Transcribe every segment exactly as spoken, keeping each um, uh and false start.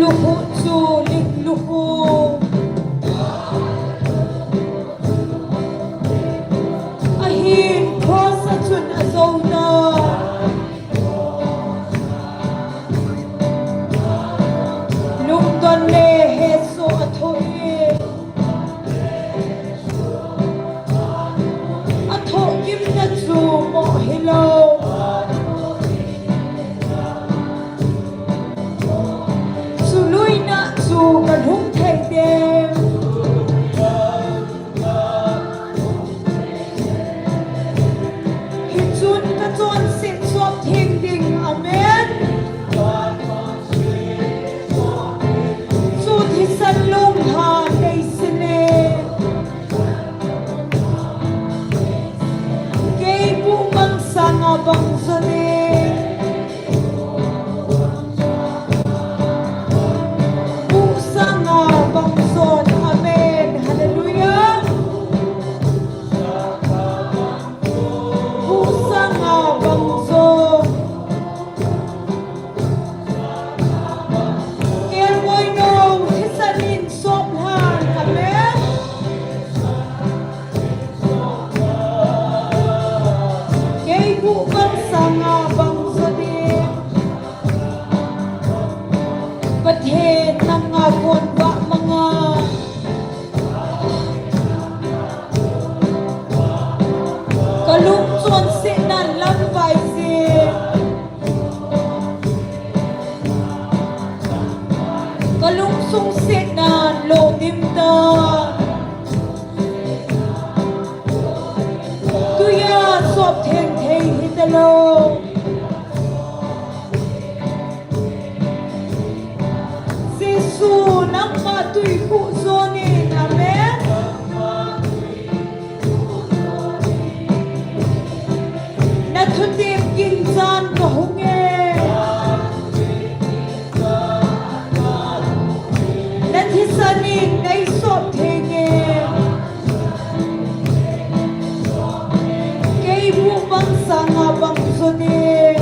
Lukhu chu ling lukhu. Ahin cross a chun ajo ta. Lungdon le hesoh athoh e. Athoh gimna chu moh hilou. Chu luina chu kalhung thei dem. Hichun kachonset sop theng ding. Amen. Chu thisan lunghan neisele. Kei buh bang sanga bang jo ding. Buh sanga bang jo. Amen. Hallelujah. Buh sanga bang jo. Kelngoi nou, thisan in sop lhan. Amen. Kei buh bang sanga bang jo ding. Pathen nanga kon vah manga. Kalung chonsetna lam vai jin. Kalungsung setna lo dim ta. Tuia sop theng thei hitalou. Jesu nangma tui khuh jonin. Amen. Na thutep ging chan kahung e. Na thisan in nei sop theng e. Kei buh bang sanga bang jo ding.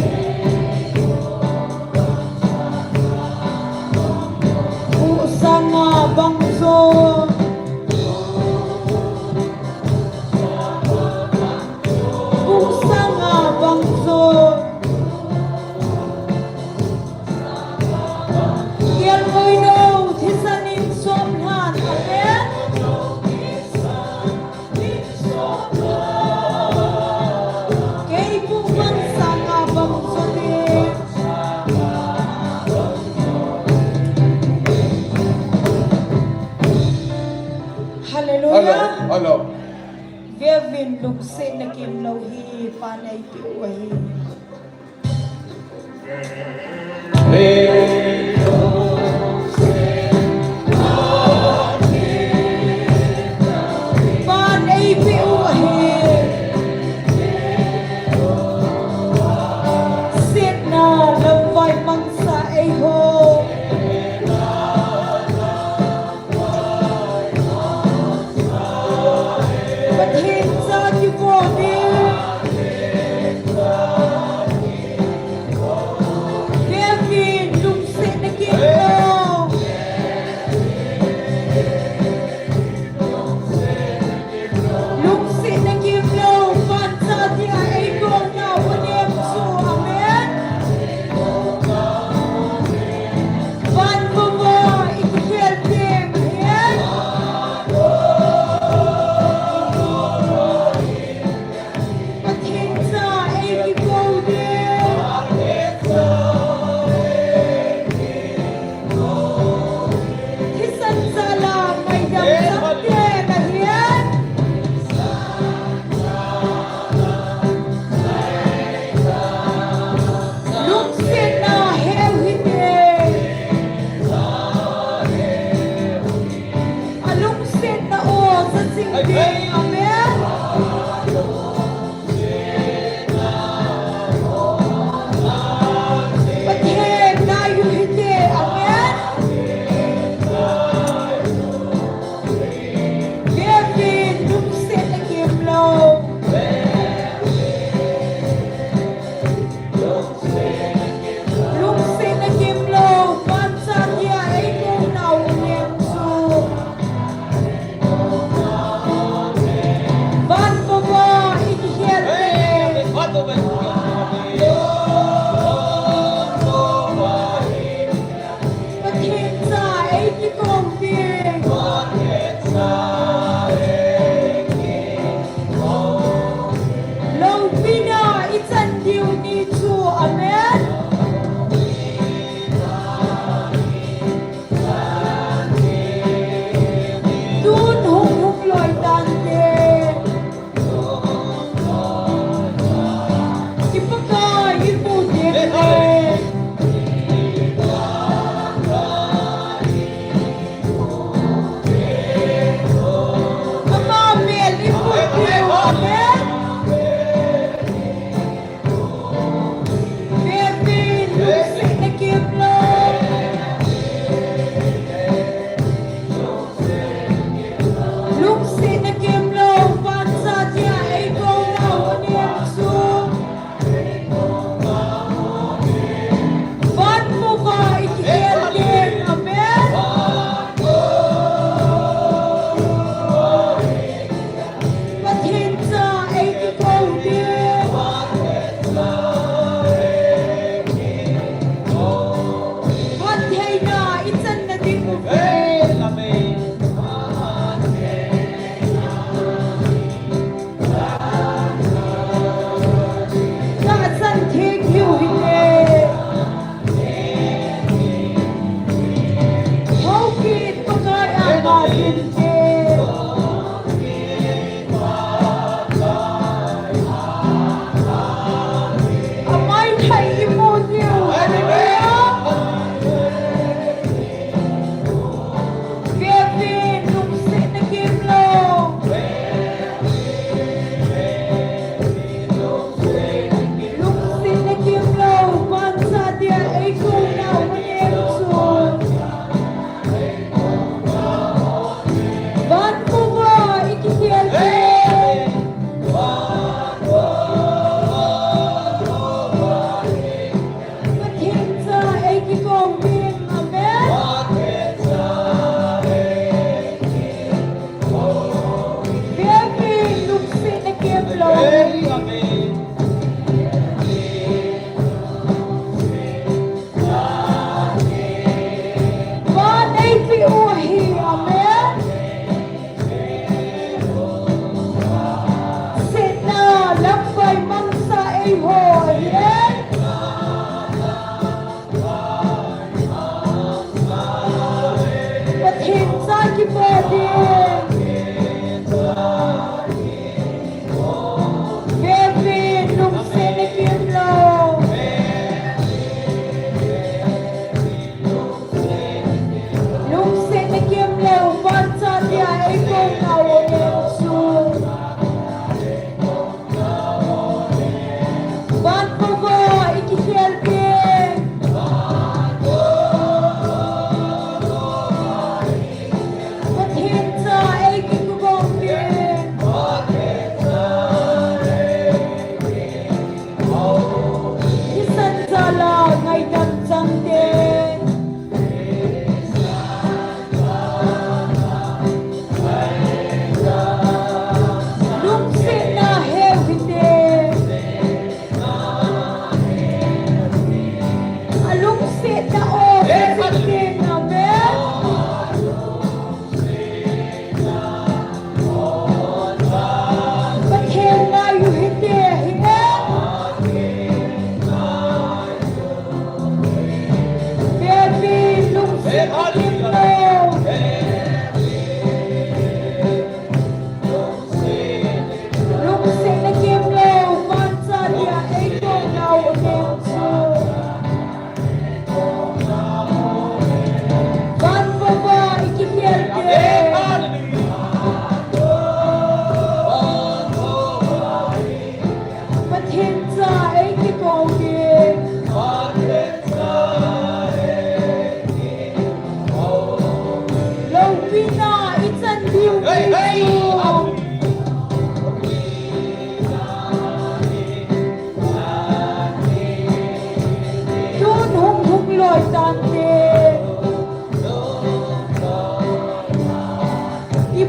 Buh sanga bang jo. Buh sanga bang jo. Kelngoi nou, thisan in sop lhan. Amen. Kei buh bang sanga bang jo ding. Hallelujah. Hello, hello. Veuvin, lungsetna kimlou hi Pan eipeh u ahi. Pan eipeh u ahi. Setna lamvai mangcha eiho. Pathen cha kivo ding. Kevin, lungsetna kimlou. Lungsetna kimlou, Van cha dia eibolnau anem chu, amen. Van vava, ikikhel teng ahi. Pathen cha eikikou ding. Thisan jal a ngaidam chang te nahi. Lungsetna heu hite. Alungsetna o jaching ding. Amen. Pathen nai u hite. Amen. Kevin, lungsetna kimlou. Lungsetna kimlou, Van cha dia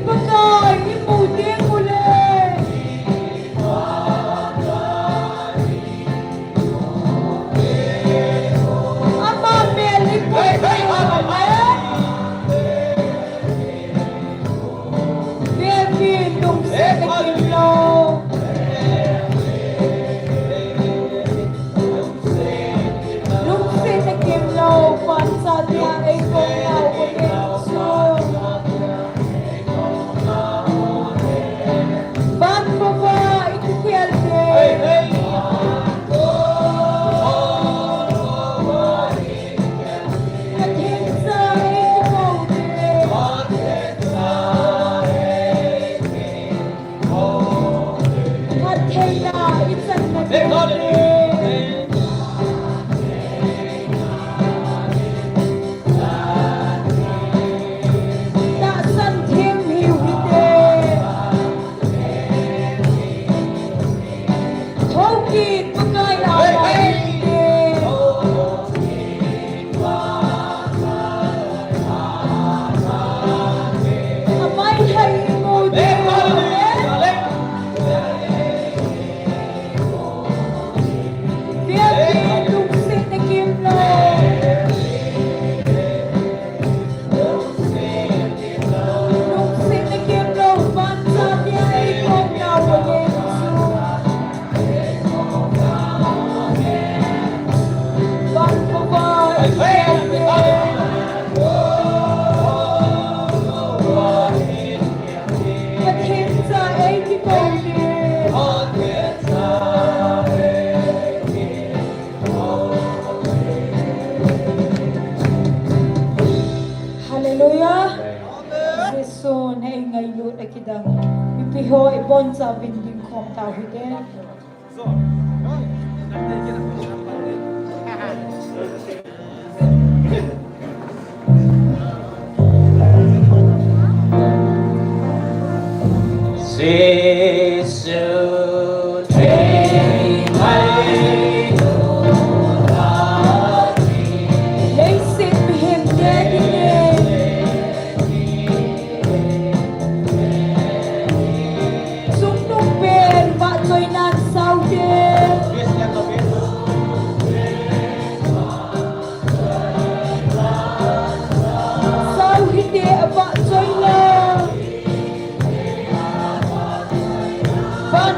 Pakai, imu teng uleh. Ama mel imu teng uleh. Vevin lungsetna kimlou. Lungsetna kimlou, pansa dia ei kong nau ko ding chu. Van vava i kikhel te. Pathen cha ei kikou te. Phattheina i channa te. Tahsan them hiu hite. Thokit Pakai a hite. Amai hai mo de. Vevin lungsetna kimlou. Lungsetna kimlou, pansa dia ei kong nau ko ding chu. Van vava i kikhel te. Pathen cha ei kikou te. Hallelujah. Jesun eingailut a kidang. Mipi ho ibonchauvin dingkhom tau hite. Jesu thei mai nu ta. Leiset mihem te dinge. Chungnung pen vahchoinan sao te. Sao hite avahchoi le. Van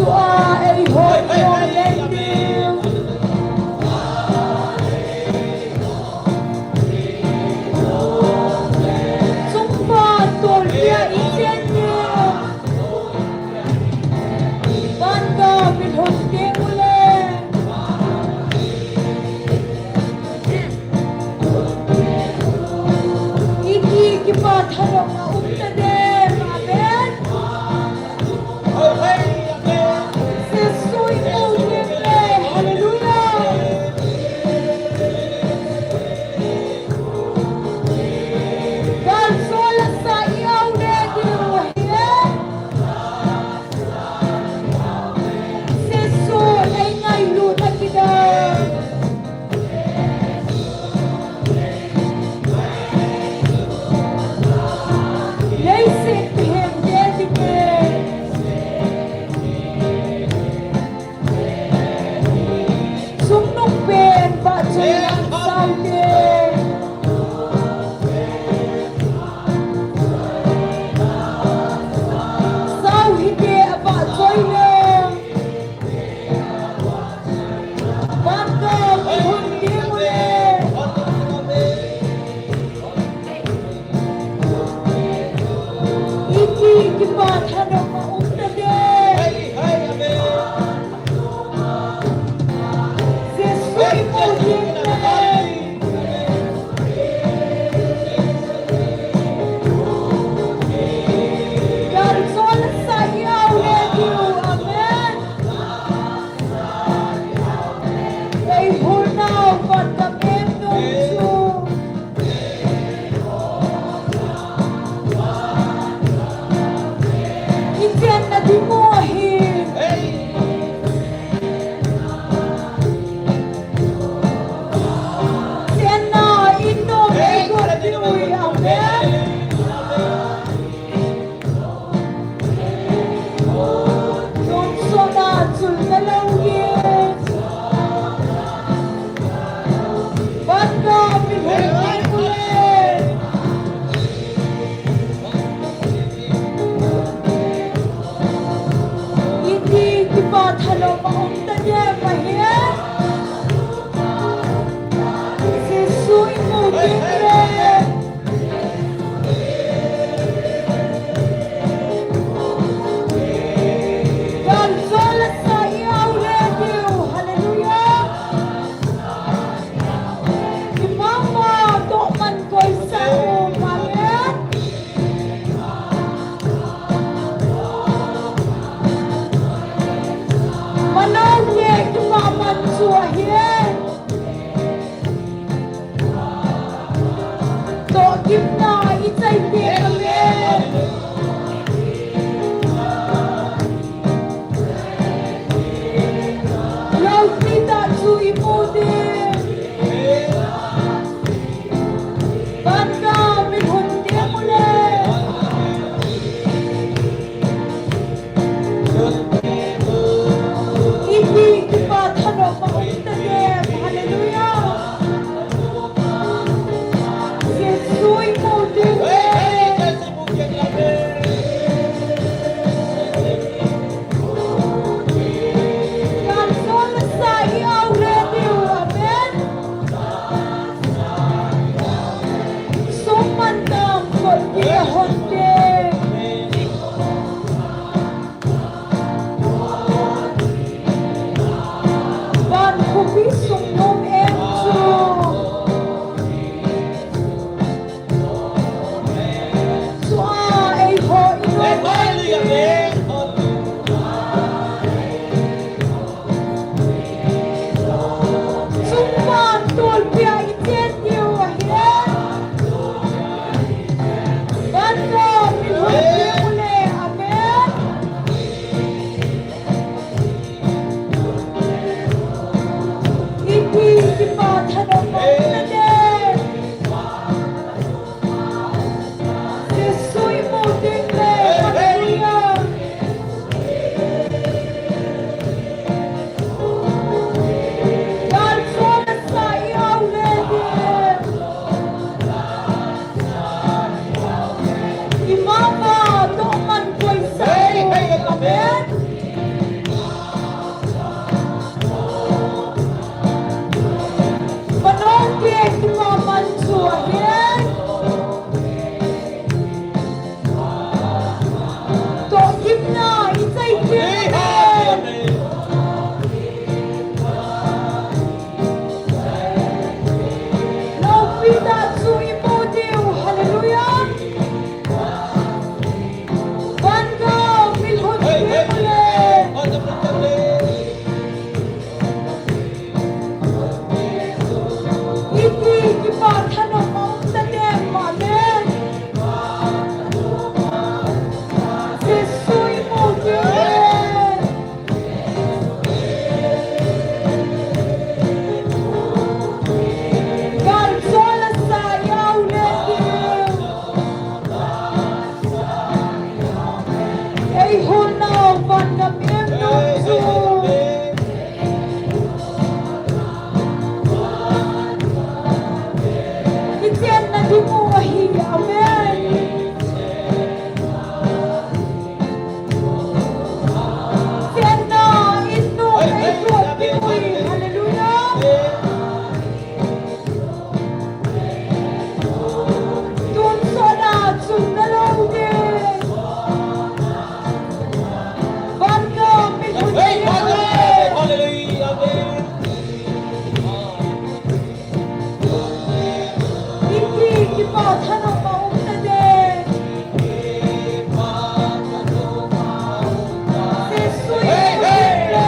Pa, ei hoi hoi hoi hoi hoi. Chungpa tolpia i chen ni. Vangam i lhun teng ule. I ki kipa thanop a um tadem. Amen. Jesu i mu ding le. Hallelujah. Gal sol a sa i au le diu ahi. Jesu ei ngailut a kida. Leiset mihem te ding e. Chungnung pen vahchoi lang sao te. Sao hite a vahchoi le. Vangam i lhun teng ule. I ki kipa thanop a um tadem. Jesu i mu ding le. Gal sol a sa i au le diu. Amen. Ei hol nau vangam en nung chu. I chenna ding u ahi. Chenna in nom ei got diu ahi. Amen. Tonsot a chul talou ding. Vangam i lhun teng ule. I ki kipa thanop a um tadem ahi. Jesu i mu ding le. Gal sol a sa i au le diu. Hallelujah. Kimama toh man koi sa um. Amen. Mano te kipa man chu ahi. Tohgimna i chai te amen. Loupina chu i mu ding. Vangam i lhun teng ule. I ki kipa thanop a um tadem. Hallelujah. Jesu i mu ding le. Kichenna ding u ahi, amen. Chenna in nu ei tuat ding u ahi, hallelujah. Tun sona chun na lo ding. Van gam mi khun. Hey, hey, hallelujah, amen. Ipi kipa thanop a um ta ding. Jesu in. Hey, hey.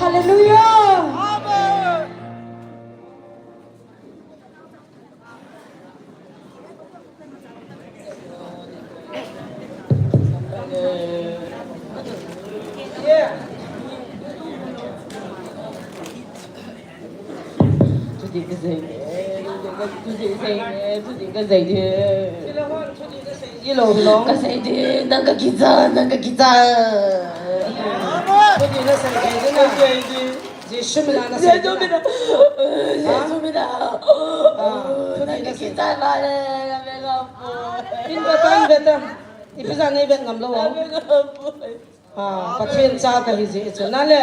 Hallelujah. Thudih kasei, thudih kasei, thudih kasei di. Ilo, ilo. Kasei di, nang kakicha, nang kakicha. Thudih nasei di, nang. Jesu mina nasei di, nang. Jesu mina. Jesu mina. Ah, thudih nasei. Nang kakicha vale, kaveng ngam poi. In beta, in beta. Ipi jeh a nei veng ngam lou. Kaveng ngam poi. Ah, Pathen cha kahi jeh chun nale.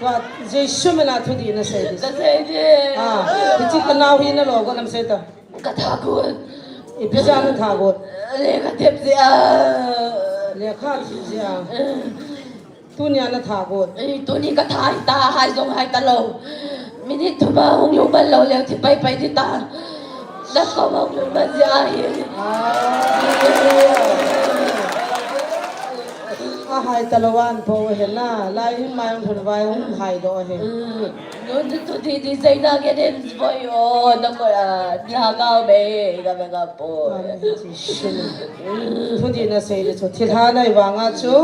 Tua Jesu mina thudih nasei di. Kasei di. Ah, hiche kanao hi nalo got nam sei ta. Katha got. Ipi jeh a natha got? Lekha thep jeh a. Lekha thep jeh a. Tunia natha got. Ei, tuni katha hita, hai jong hai talou. Minute thum a hung lungman lou leu thi paipai ding ta. Nakom a hung lungman jeh ahi. Ah. Ahai talou an po he na, lai hin mai hung thun vai hung hai doh he. Nun tu tu di di sei na ke den voi o, na ko ya, ni ha ngau be, ka be ka po. Amen. Thudih nasei di chu, thilha nei vang a chu.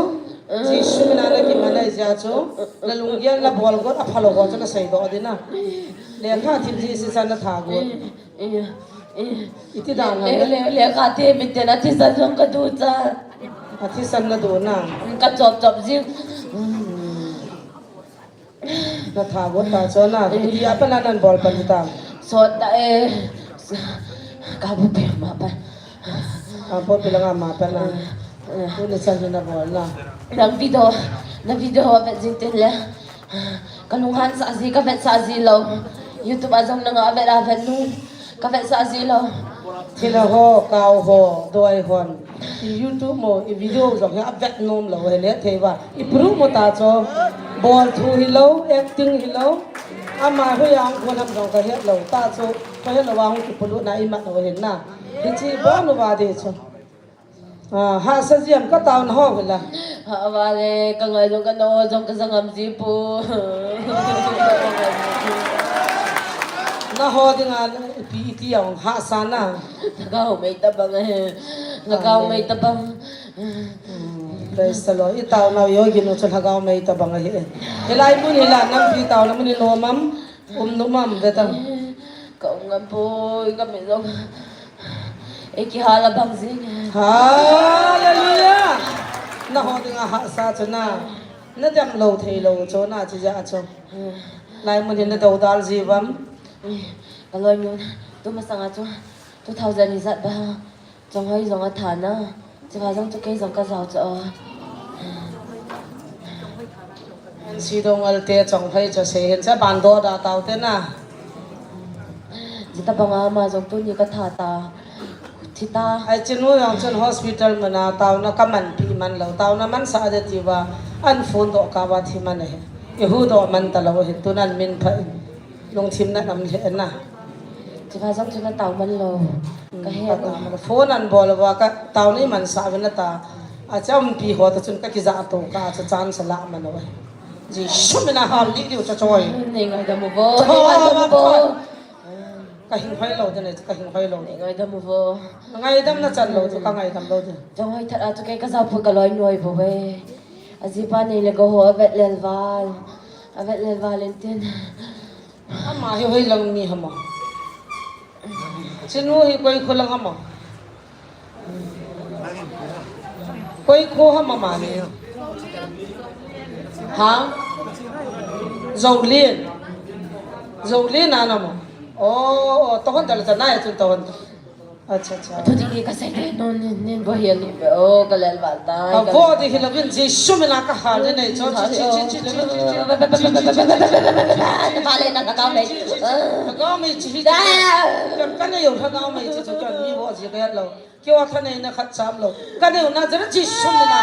Jesu mina nakiman ahi jeh a chu, nalunggel nabol got, aphalou ho chu nasei doh ding na. Lekha thep jeh a chu natha got. Iti dan le, le, lekha thep mite na thisan jong kaducha. Athisan nadu na. Kachop chop jing. Natha got ta chu na. Ipi a pat a nabol pan ta. Sot ta e. Kabu pe ma pa. Kabu pe langa ma pa na. Eh, eh. Tuni chan hi nabol na. Nang video, na video vet jing tin le. Kalunghan sah ji, kavet sah ji lou. YouTube a jong nanga vet a vet nu. Kavet sah ji lou. Thilha ho, kau ho, doi hon. I YouTube mo, i video jong hi avet nom lou, hele thei va. I proof mo ta chu. Bol thu hilou, acting hilou. Ama hoiya hung kon ham jong kahet lou. Ta chu, kahet lou a hung kipolut na imat lou hin na. Hiche bol uva ding chu. Ah, hahsa jiem ka taona ho vela. Hah vale, ka ngai jong ka no jong ka jangam ji pu. Na ho dinga ipi iti jong hahsa na. Lhagao mei tabang ahi. Lhagao mei tabang. Mm, praise the Lord. I taona u jong ginu chu lhagao mei tabang ahi. Hilai mun hila nampi taona mun hi nom am. Um nom am, ve tam. Ka um ngam poi, ka mit jong. Ei kihal a bang jing e. Hallelujah. Na ho dinga hahsa chu na. Na dem lou thei lou chu na chi ja chu. Lai mun hin na dodal ji uvam. Ka loi mun. Tu masanga chu two thousand ijat ba. Chonghoi jong atha na. Chua jong chu kei jong ka jao chu o. Sidong alte chonghoi chu sei hin cha ban do da tau te na. Jita banga ama jong tuni ka tha ta. Thi ta. Ai chinu jong chun hospital mana taona ka manpi man lou. Taona mansah de tiva. An phone doh kava thi man e. I hu doh man talou hin tun an min pha in. Lungthim na nam le na. Chua jong chu na tao man lou. Ka he. Phone an bol uva ka taona imansah uve na ta. Acham pi ho ta chun ka kija to ka cha chance la man uve. Jesu mina hal li diu cha choi. Nei ngaidam uvo, nei ngaidam uvo. Ka hing hoi lou ding, ka hing hoi lou ding. Ngaidam uvo. Ngaidam na chan lou chu, ka ngaidam lou ding. Jong hoi that a chu kei ka jao put ka loi noi uvo ve. Ajipa nei le gou ho avet lel val. Avet lel val in tin. Ama hi hoi lang mi ham a. Chinu hi koi kho lang ham a. Koi kho ham ama ni. Ha? Zolin. Zolin a na mo. Oh, oh, tohon dal ta na ya chun tohon ta. Acha, acha. Tu ding ka sai de non nin nin bo hial ni be. Oh, ka lel val ta. Ka vo di hilou vin Jesu min a ka hal de nei cho. Ka le na ka ka me. Ka ka me chi. Ka ka ne yo ka ka me chi cho ka mi vo ji ka lou. Kio thanei na khat cham lou. Ka neu na jara Jesu min a.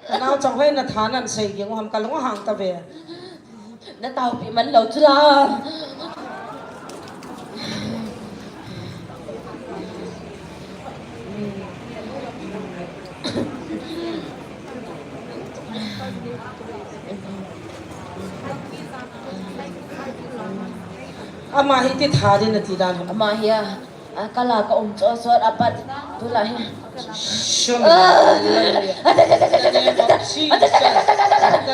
Ka nao chang hoi na tha nan sei ging ham ka lung hang ta ve. Na taopi man lou chu la. Ama hi ti tha din na ti dan ham. Ama hi a. A, ka la ka um cho sot a pat tu la hi. Shum. Ah. Hallelujah. In the name of Jesus. In the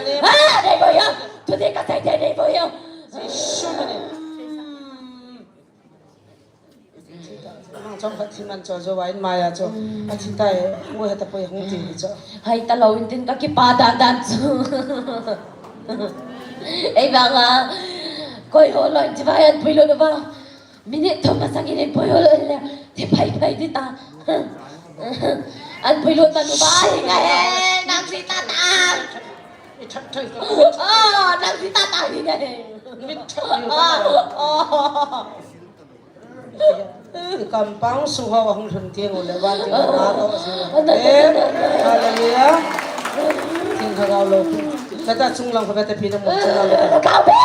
name of Ah, nei bo ya. Tu de ka sai de nei bo ya. Shum ni. Chong khat thi man cho jo wa in ma ya cho. A thi tai. Mo he ta poi hung ti ni cho. Hai ta lou in tin ka kipa dan dan chu. Ei ba nga. Koi ho lou in chi ba yan pui lou ba. Minute thum masang in poi ho le, ti phai phai ti ta. An pui lut manu ba, hi nga he, nang si ta ta. Oh, nang si ta ta hi nga he. Oh, oh. Kampang su ho hung lhun ti ngol le wan ti na to si. Hallelujah. Tin thagau lo. Kata chung lang ko kata pi na mo chung lang. Kau be.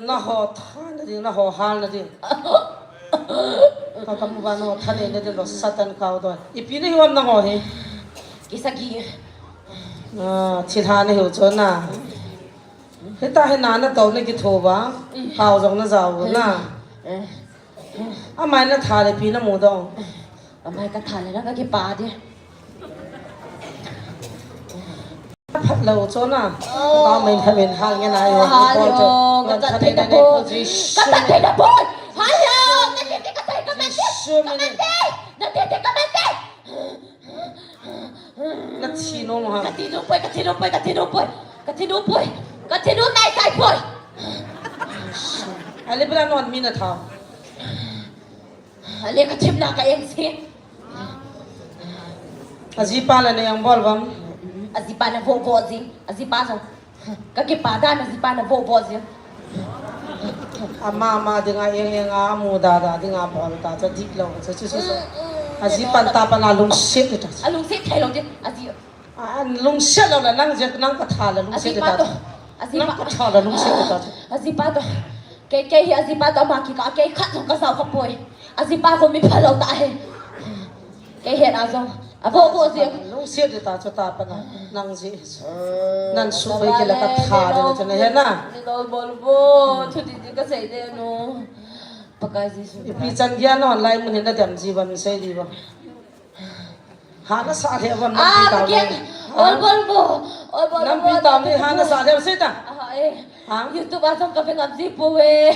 Naho tha na ding, naho hal na ding. Ka kamu ba naho tha nei na ding lo Satan kau doi. Ipi na hi uvam naho hi. Kisagi. Ah, thilha na hi u cho na. Hita hi na na to na kitho ba. Kau jong na jao na. Amai na tha le pi na mu dong. Amai ka tha le na ka kipa de. Phat lo cho na. Ka mai phat men hal nge na yo. Hal yo, ka chat thei na poi. Ka chat thei na poi. Hal yo, na ti ti ka thei ka man ti. Ka man ti. Na ti ti ka man ti. Na thi nom ha. Ka thi nom poi, ka thi nom poi, ka thi nom poi. Ka thi nom poi. Ka thi nom nai sai poi. Ale bra non mi na tha. Ale ka thim na ka eng si. Ajipa la na eng bol bam. Ajipa na vo vo jing. Ajipa jong. Ka kipa dan ajipa na vo vo jing. Ama ama dinga eng eng a mu da da dinga bol ta cha dik lo cha chu chu. Ajipa ta pa na lungset ta. A lungset thei lo jing. Aji A, lungset lou la nang je, nang ka tha la lungset ta. Ajipa to. Nang ka tha la lungset ta. Ajipa to. Kei, kei hi ajipa to ama kikah, kei khat jong ka jao kha poi. Ajipa ko mi phalou ta he. Kei het a jong. A vo vo je. Lungset ta chu ta pa na. Nang je. Nan su bai kila ka tha la chu na he na. Ni lol bol vo. Thu di di ka sei de no. Pakai Jesu. Ipi chan geiya non lai mun hin na dem ji bam sei di ba. Hana sa le bam. Ah, nampi tao. Ol bol bo. Ol bol bo. Nampi tao ni hana sa le sita. Ah, eh. Ha? YouTube a jong ka ve ngam ji poi.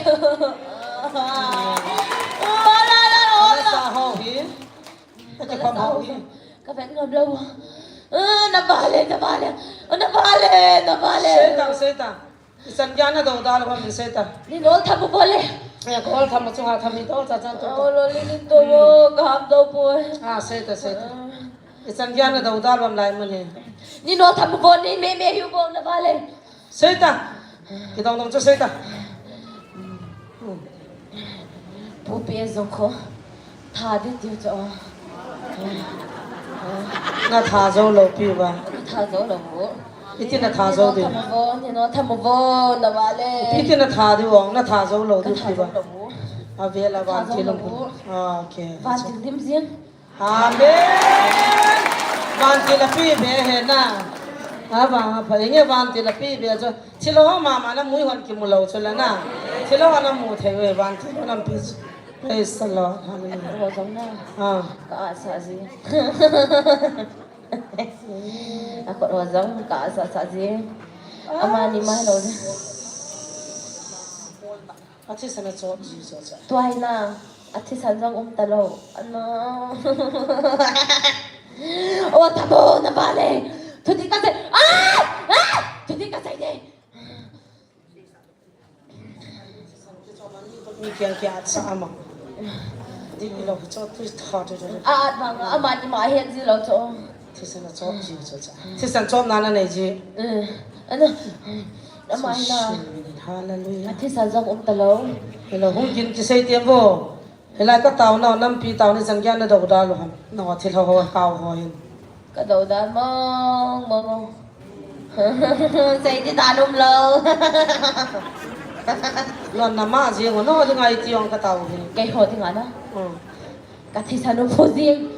Hana sa ho hi. Ka ve ngam lou. Ah, na vale, na vale. Ah, na vale, na vale. Sita, sita. Ichan geiya na dou da lou ham in sei ta. Ni nol tham u bol le. Ya, ka ol tham u chunga tham hi to, cha chan to. Ol ol ni to mo, ka ham dou poi. Ah, sei ta, sei ta. Ichan geiya na dou da lou ham lai mun hi. Ni nol tham u bol ni me me hi u bol na vale. Sei ta. Kidong dong chu sei ta. Pu P S jong kho. Tha di tiu chu. Na tha jou lou pi ba. Tha jou lou mo. Iti na tha jou di. Ni nol tham u vo, ni nol tham u vo, na vale. Iti na tha di vong, na tha jou lou di pi ba. Ave la van ti lou. Ah, okay. Van ti dim jing. Amen. Van ti la pi be he na. Ava, ava, inge vantil api be chu. Thilha ho mama na mu hon kimu lou chu la na. Thilha ho na mu thei ve vantil ho na pi chu. Praise the Lord. Hallelujah. Ro jong na. Ah. Ka asa ji. A kot ho jong ka asa sa ji. Amani ma lo. A thisan a chop ji chu chu. Tua hi na, a thisan jong um talou. Ano. O, tamo na vale. Thuti ka sei. Ah! Ah! Thuti ka sei de. Mi kiang kia cha ama. Di lo cho tu tha tu tu. A, a, ma, amani ma hen ji lo cho. Thisan a chop ji chu chu. Thisan chop na na nei ji. Eh, ano. Amai na. Hallelujah. A thisan jong um talou. Hello, hung kin kisei tiam vo. Helai ka tao na, nampi tao ni chan kia na dou da lo ham. Na thilha ho kau ho hin. Ka dou da mong mong mong. Sei ti da lum lo. Lo na ma ji ngo no di ngai ti ong ka tao hin. Kei ho ti nga na. Hmm. Ka thisan u phu jing.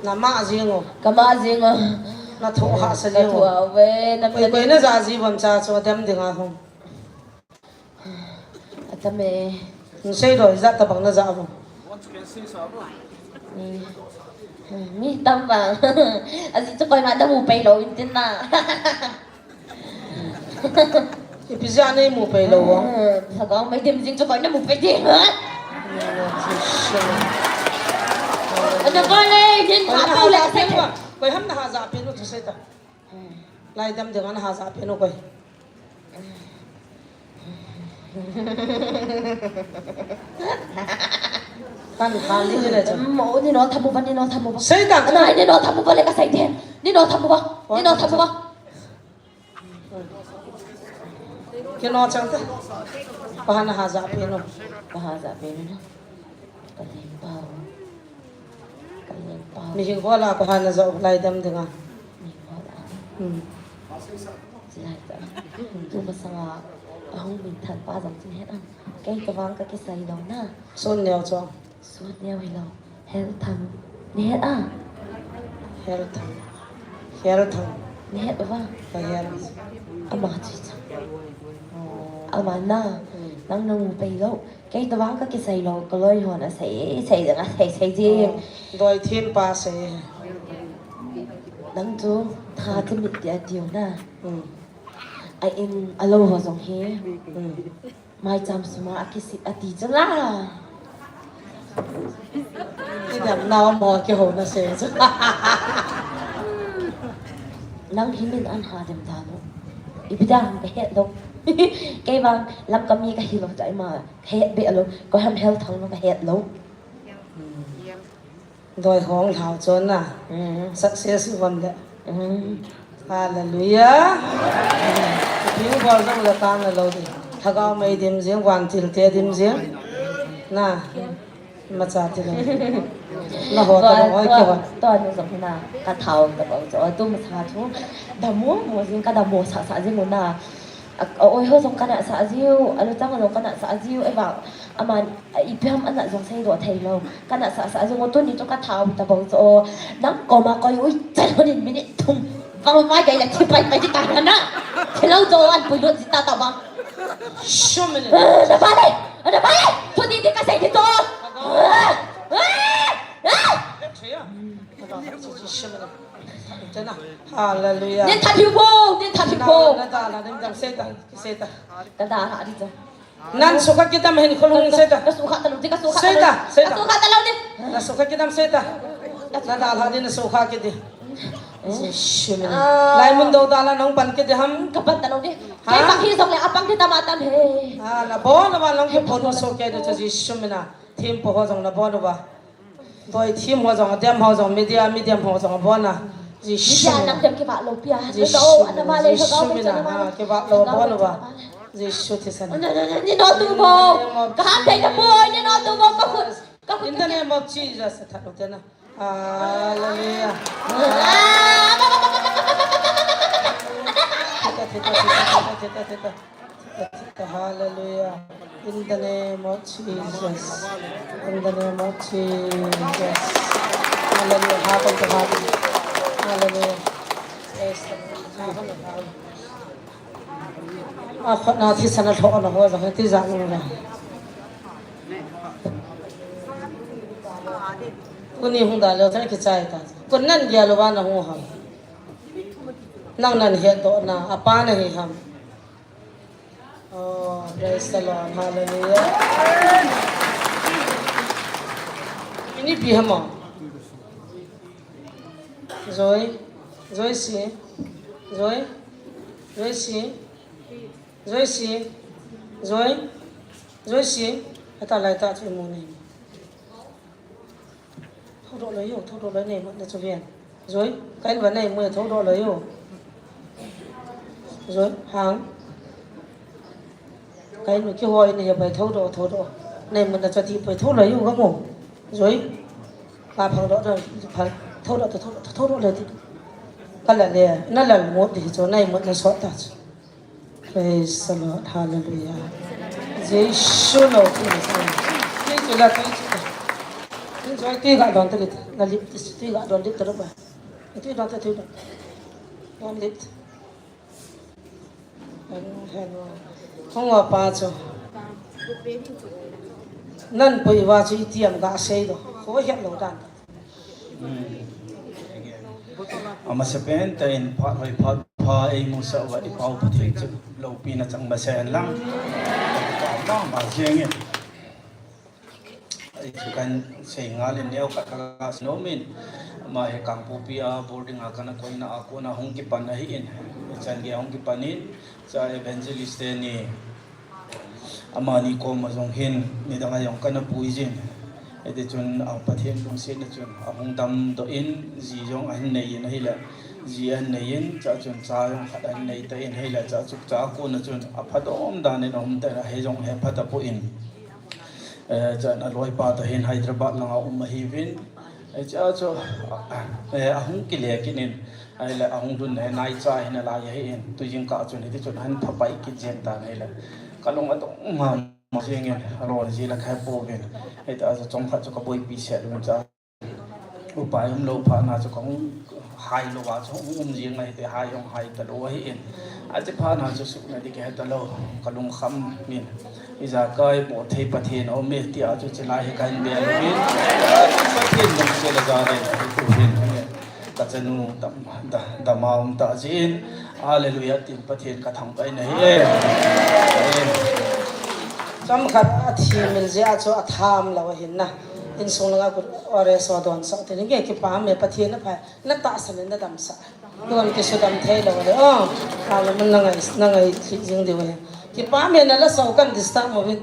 Na ma jing o. Ka ma jing o. Na tho ha sa jing o. Ka tho ha ve, na koi, koi na ja ji bam cha chu dem ding a hung. Atam e. Sei doi ja ta bang na ja bam. Mi, mi tam bang. A ji chu koi ma da mu pei lo in tin na. Ipi jeh a nei mu pei lou o. Hmm, lhagao mei dim jing chu koi na mu pei ding, ha? Ana ba le, din koi na ha pu le ha ja pe nu ba. Koi ham na ha ja pe nu chu sei ta. Lai dam ding a na ha ja pe nu koi. Kan ha ni le chu. Mo ni no thamu ba, ni no thamu ba. Sei ta. Ana ni no thamu ba le ka sei den. Ni no thamu ba. Ni no thamu ba. Kino chang te. Pahan na ha ja pe nu. Pahan ja pe nu na. Ka leng pau. Ka leng pau. Mi hing ho la pahan na ja lai dam ding a. Mi hing ho la. Hmm. Lai ta. Tu masanga ahung min than pa jong chin het an. Kei ka vang ka kisai lo na. Son neo chong. Suat neo hi lo. Hel thang. Ni het a? Hel thang. Hel thang. Ni het uva? Ka hel. Ama chu cha. Oh. Ama na. Hmm. Nang nang mu pei lo. Kei ta vang ka kisai lo. Ka loi hon a sei, sei jeng a sei, sei jeng. Oh. Doi thim pa sei. Nang chu tha chu mit ti a tiu na. Hmm. A in a lo ho jong hi. Hmm. Maicham suma a kisih a ti chu la. Idam nau mo kiho na se chu. Nang hi min an ha dem ta lo. Ipi dam ka het lo. Kei vang lam ka mi ka hi lo ta ima ka het be lo. Ko ham hel thang lo ka het lo. Doi hong lhau chon na. Mm. Success i von le. Mm. Hallelujah. Ping bol jong le tan na lo di. Lhagao mei dim jing, vantil te dim jing. Na. Macha ti lo. Na ho ta lo oi ko. To ni jong na. Ka thau ta bol jo. Tu macha thu. Da mo mo jing ka da mo sa sa jing na. A, a oi ho jong ka na sa jiu, a lutang jong ka na sa jiu, e ba, aman, a ipi ham ana jong sei doh thei lo. Ka na sa sa jiu, ngo tuni chu ka thau ta bou chu. Nang koma koi ui, chan honin minute thum. Vang mai gai la thi pai pai ti ta na. Thi lo jo an pui lut ji ta ta vang. Sure minute. Eh, na ba le, na ba le. Thu di di ka sei di to. Ah, ah, ah. Hallelujah. Nin that hi vo, nin that hi vo. Na, na da la, nin dam sei ta, sei ta. Ka da la di ta. Nan sukha kidam hin khulung sei ta. Ka sukha ta lo di, ka sukha ta lo. Sei ta, sei ta. Ka sukha ta lo di. Na sukha kidam sei ta. Na da la di na sukha kidi. Jesu min. Ah. Lai mun do da la nong pan kidi ham. Ka pan ta lo di. Ha? Kei pang hi jong le apang di ta ma tam he. Ah, na bon na ba nong ki pon so ke do cha Jesu min na. Thim po ho jong na bon ba. Doi thim ho jong, adem ho jong, media, medium ho jong, abon a. Jesu. Media nam dem kivah lou pia. Jesu. Jesu, ana vale, Jesu, Jesu mina, ha, kivah lou, abon uva. Jesu thisan. Ni no tu mo. Ka ham thei na poi, ni no tu mo, ka khut. Ka khut. In the name of Jesus, tha lou tena. Hallelujah. Ah. Theta, theta, theta, theta, theta. Hallelujah. In the name of Jesus. In the name of Jesus. Hallelujah. Happen to happen. Hallelujah. A khut na thisan a lhoh na ho jong ti ja nu na. Tuni hung da leo thei kichai ta. Kun nan gel uva na hung ham. Nang nan het doh na, apa na hi ham. Oh, praise the Lord. Hallelujah. Ini pi ham. Joy, Joy si, Joy, Joy si, Joy si, Joy, Joy si, heta lai ta chu imu nei. Thoudoh lou yo, thoudoh lou nei mu na chu ven. Joy, ka in va nei mu thoudoh lou yo. Joy, hang. Ka in kihoi nei bai thoudoh, thoudoh. Nei mu na chu ti poi thoudoh lou yo ka mu. Joy. Ka phang doh doh, phang, thoudoh, thoudoh, thoudoh lou ti. Ka la le, na la mu ti chu nei mu na sot ta chu. Praise the Lord. Hallelujah. Jesu lou ti na chu. Ti chu la, ti chu la. Ti Joy ti ga don ta le. Na lip ti ti ga don lip ta lo ba. Ti don ta ti don. Don lip. Hung uva pa chu. Nan pui uva chu iti ham ga sei doh. Ho het lou dan. Amasapen tah in phat hoi phat pha eimusah uva i Pau Pathen chu loupina chang masa hen lang. Pha mama jeng in. Ei chu kan sei ngal in neo khat ka ga sei nom in, ama hi Kangpokpi a boarding a kana koina a kona hung kipan ahi in, chan gei a hung kipan in, cha evangelist teni amani koma jong hin nidang a jong kana pui jin. Hiti chun a Pathen lungsetna chun ahung damdoh in, ji jong ahin nei in ahile, ji ahin nei in, cha chun cha jong khat ahin nei tan ahile, cha chu cha a kona chun apha dom dan in aum tan ahi, jong hi pha tapon. Eh, chan aloipa toh hin Hyderabad langa um ahiuvin. Eh, cha chu, eh, ahung kile kit in, ahile ahung lhun hi naicha hin alai ahi in, tu jingkah chun hiti chun ahin pha pai kit jeng tan ahile. Ka lung adong mama jeng in, alon ji la kha pouvin. Hiti a chu chomkhat chu ka boipi set uvin cha. Upai umlou phat na chu kahung hai lou a chu hung um jing ahi, hiti hai jong hai talou ahi in. Achi phat na chu sukna ding kahe talou, ka lungkham in. Ijakai bol thei Pathen aume tia chu chilai hi kahin bel uvin. Pathen lungset le jale ahi tuhin. Ka chanu dam, da, dama um ta jin. Hallelujah tin Pathen ka thangvah in ahi. Chomkhat athi mil jeh a chu atham lou ahin na. Insung langa kut ore so don sa tin nge kipah me Pathen aphai. Na tahsan in na damsah. Don kisudam thei lou le. Oh, ka le mun na ngai, na ngai thi jing diu ahi. Kipah me na la so kan disturb mo vin.